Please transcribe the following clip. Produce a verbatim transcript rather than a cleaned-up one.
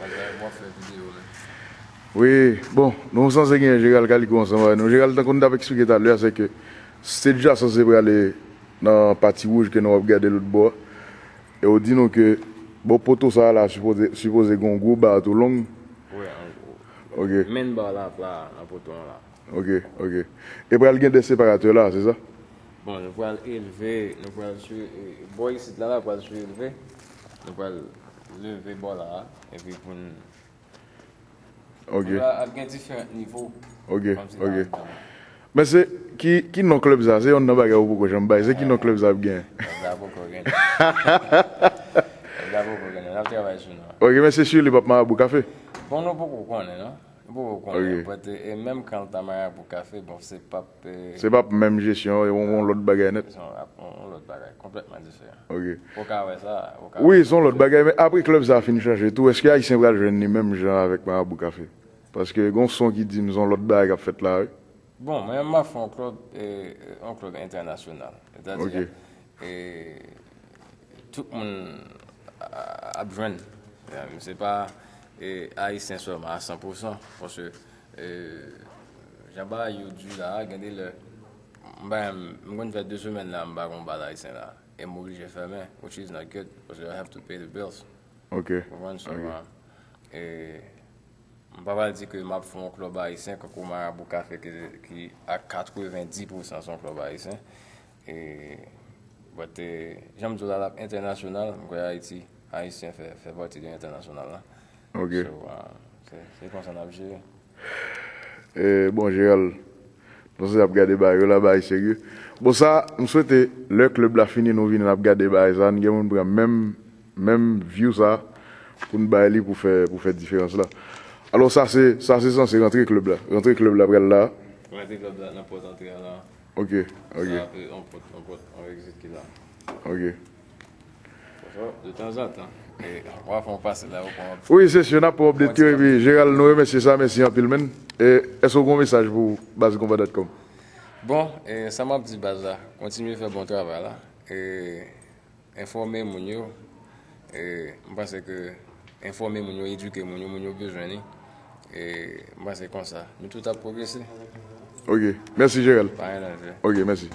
Lè w ap fè videyo, men. Wi, bon, nou sanse gen Gérald Calico ansanm avè nou. Gérald, tankou n t ap eksplike talè a, se ke se deja sanse prale nan pati wouj ke nou ap gade lòt bò a. E yo di nou ke bò poto sa a la sipoze, sipoze gen yon gwo ba tou long. Wi, an gwo. Ok. Menm ba la, la, nan poto an la. Ok, ok. E pral gen de separatè la, se sa? Bon, nou pral elve, nou pral su, e, bò isit la, la pral surelve. Nou pral leve bò la, epi pou n, ok, pou n ap gen diferan nivo. Ok, kòmsi ok. La, men se, ki, ki non klèb sa? Se youn nan bagay ou poko janm bay. Se ki non klèb sa ap gen? Klèb sa poko gen. Klèb sa poko gen. N ap travay sou nou. Ok, men se sur li p ap Marabou Café? Bon, nou poko konnen, non. Bon, ou konnen, ok, but, e, e menm kan l ta Marabou Café, bon, se p ap, e, se p ap menm jesyon, e yon, yon lòt bagay nèt. Se yon, yon lòt bagay, konplètman diferan. Ok. Ou ka wè sa, ou ka wè sa. Wi, se yon lòt bagay, men apre klèb sa a fin chanje tou, èske Ayisyen pral jwenn li menm jan avèk Marabou Café? Paske gen yon son ki di m se yon lòt bagay k ap fèt la, wi. Bon, mwen menm m ap fè yon klèb, e, yon klèb entènasyonal. Sètadi, ok, e, tout moun a, ap jwenn. Se pa, e, Ayisyen sèlman a san pou san, paske, e, jan bagay yo di la, gen de lè, m pa, m konn fè de semèn la, m pa gon bal Ayisyen la, e m oblije fèmen, which is not good, paske I have to pay the bills. Ok. Ou konprann? So, ok, e, m pa pral di ke m ap fè yon klèb ayisyen, kankou Marabou Café ki, ki a katrevenndis pou san se yon klèb ayisyen. E, but, e, jan m di w la, l ap entènasyonal, m kwè Ayiti, Ayisyen fè, fè pati de entènasyonal la. Ok. So, a, se, se konsa n ap jere. E, bon, Gérald, nou se ap gade bagay yo la, bagay serye. Bon, sa, m swete, lè klèb la fini, nou vini, n ap gade bagay sa, n gen moun pran menm, menm view sa, pou n bay li pou fè, pou fè diferans la. Alò, sa se, sa se sanse rantre klèb la. Rantre klèb la pral la. Rantre klèb la nan pòt antre a la. Ok, ok. Sa, e, yon pòt, yon pòt, yon exit ki la. Ok. Bon, de tanzantan, e, w a fè yon pase la, ou pran yon ti. Wi, se si, n ap pran update yo, epi Gérald, nou remèsye sa, mèsi anpil, menn. E, èske w gen yon mesaj pou baz konba dot com? Bon, e, sa m ap di baz la, kontinye fè bon travay la. E, enfòme moun yo. E, m panse ke enfòme moun yo, edike moun yo, moun yo bezwen li. E, m panse konsa, nou tout ap pwogrese. Ok. Mèsi, Gérald. Pa gen danje. Ok, mèsi.